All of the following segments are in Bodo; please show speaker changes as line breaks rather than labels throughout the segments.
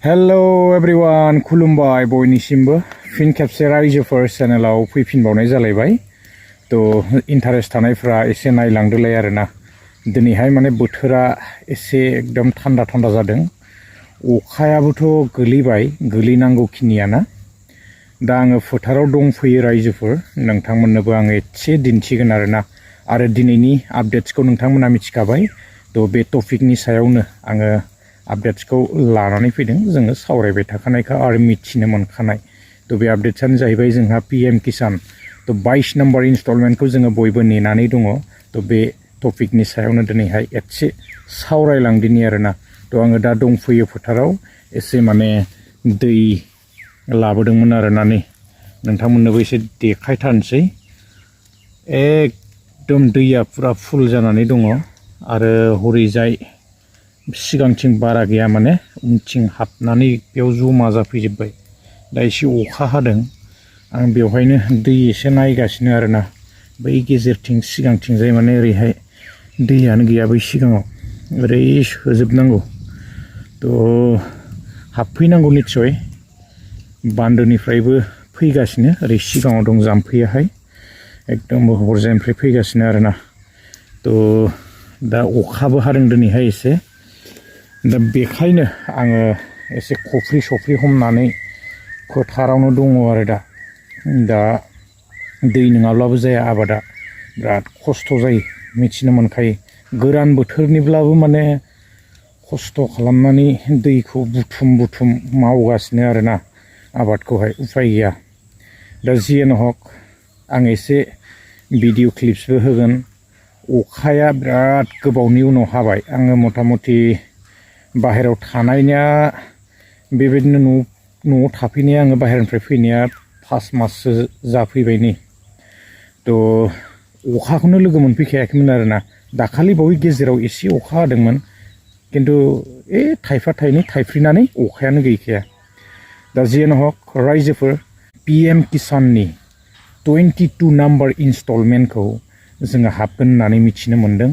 Hello everyone, खुलुमबाय बयनिसिमबो फिन खेबसे रायजोफोर चेनेलाव फैफिनबावनाय जालायबाय तो इन्टारेस्ट थानायफ्रा एसे नायलांदोलाय आरोना दिनैहाय माने बोथोरा एसे एकदम थान्दा थान्दा जादों अखायाबोथ' गोलैबाय गोलैनांगौखिनियाना दा आङो फोथाराव दंफैयो रायजोफोर नोंथांमोननोबो आङो एसे दिन्थिगोन आरोना आरो दिनैनि आपडेट्सखौ नोंथांमोना मिथिखाबाय तो बे टपिकनि सायावनो आङो आपडेट्सखौ लानानै फैदों जोङो सावरायबाय थाखानायखा आरो मिथिनो मोनखानाय तो बे आपडेट्सआनो जाहैबाय जोंहा पीएम किसान तो 22 नम्बर इनस्टलमेन्टखौ जोङो बयबो नेनानै दङ तो बे टपिकनि सायावनो दिनैहाय एसे सावरायलांदिनि आरोना तो आङो दा दंफैयो फोथाराव एसे माने दै लाबोदोंमोन आरोना नै नोंथांमोननोबो एसे देखायथारनोसै एकदम दैया पुरा फुल जानानै दङ आरो हरैजाय सिगांथिं बारा गैया माने उनथिं हाबनानै बेयाव जमा जाफैजोब्बाय दा एसे अखा हादों आं बेवहायनो दै एसे नायगासिनो आरोना बै गेजेरथिं सिगांथिंजाय माने ओरैहाय दैयानो गैया बै सिगाङाव ओरै होजोबनांगौ तो हाबफैनांगौ निस्सय बान्दोनिफ्रायबो फैगासिनो ओरै सिगाङाव दं जाम्फैयाहाय एकदम हरजानिफ्राय फैगासिनो आरोना तो दा अखाबो हादों दिनैहाय एसे दा बेखायनो आङो एसे खफ्रि सफ्रि हमनानै फोथारावनो दङ आरो दा दै नङाब्लाबो जाया आबादा बिराद खस्थ' जायो मिथिनो मोनखायो गोरान बोथोरनिब्लाबो माने खस्थ' खालामनानै दैखौ बुथुम मावगासिनो आरोना आबादखौहाय उफाय गैया दा जियानो हक आं एसे भिडिअ क्लिप्सबो होगोन अखाया बिराद गोबावनि उनाव हाबाय आङो मथा-मथि बाहेरायाव थानायनिया बेबायदिनो न'आव थाफैनाया आङो बाहेरनिफ्राय फैनाया 5 माससो जाफैबाय नै तो अखाखौनो लोगो मोनफैखायाखैमोन आरोना दाखालि बावै गेजेराव एसे अखा हादोंमोन किन्तु थाइफा थाइनै थाइफ्रिनानै अखायानो गैखाया दा जियानो हक रायजोफोर पीएम किसाननि 22 नम्बर इनस्टलमेन्टखौ जोङो हाबगोन होननानै मिथिनो मोन्दों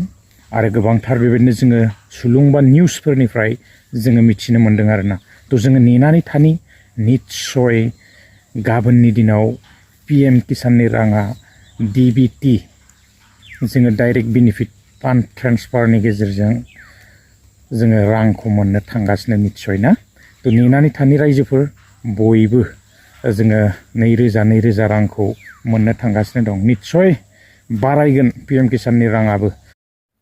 आरो गोबांथार बेबायदिनो जोङो सुलुं बा निउसफोरनिफ्राय जोङो मिथिनो मोन्दों आरोना तो जोङो नेनानै थानि निस्सय गाबोननि दिनाव पीएम किसाननि राङा डीबीटी जोङो डाइरेक्ट बेनिफिट फान्ड ट्रेन्सफारनि गेजेरजों जोङो रांखौ मोननो थांगासिनो निस्सय ना तो नेनानै थानि रायजोफोर बयबो जोङो 2000 रांखौ मोननो थांगासिनो दं निस्सय बारायगोन पीएम किसाननि राङाबो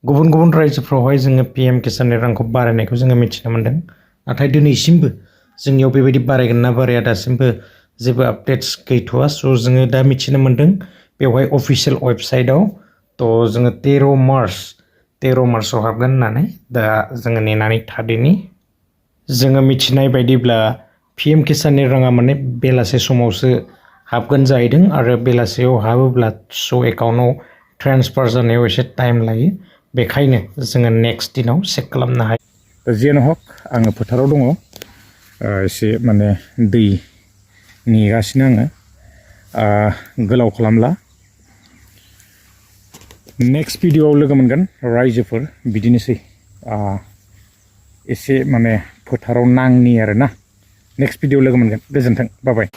गुबुन गुबुन रायजोफ्रावहाय जोङो पीएम किसाननि रांखौ बारायनायखौ जोङो मिथिनो मोन्दों नाथाय दिनैसिमबो जोंनियाव बेबायदि बारायगोन ना बाराया दासिमबो जेबो आपडेट्स गैथ'वा स' जोङो दा मिथिनो मोन्दों बेवहाय अफिसियेल वेबसाइटआव तो जोङो 13 मार्चआव हाबगोन होननानै दा जोङो नेनानै थादिनि जोङो मिथिनाय बायदिब्ला पीएम किसाननि राङा माने बेलासे समावसो हाबगोन जाहैदों आरो बेलासेयाव हाबोब्ला स' एकाउन्टआव ट्रेन्सफार जानायाव एसे टाइम लायो बेखायनो जोङो नेक्स्ट दिनाव चेक खालामनो हायो दा जियानो हक आङो फोथाराव दङ एसे माने दै नेगासिनो आङो गोलाव खालामला नेक्स्ट भिडिअआव लोगो मोनगोन रायजोफोर बिदिनोसै एसे माने फोथाराव नांनि आरोना नेक्स्ट भिडिअ लोगो मोनगोन गोजोन्थों बाय बाय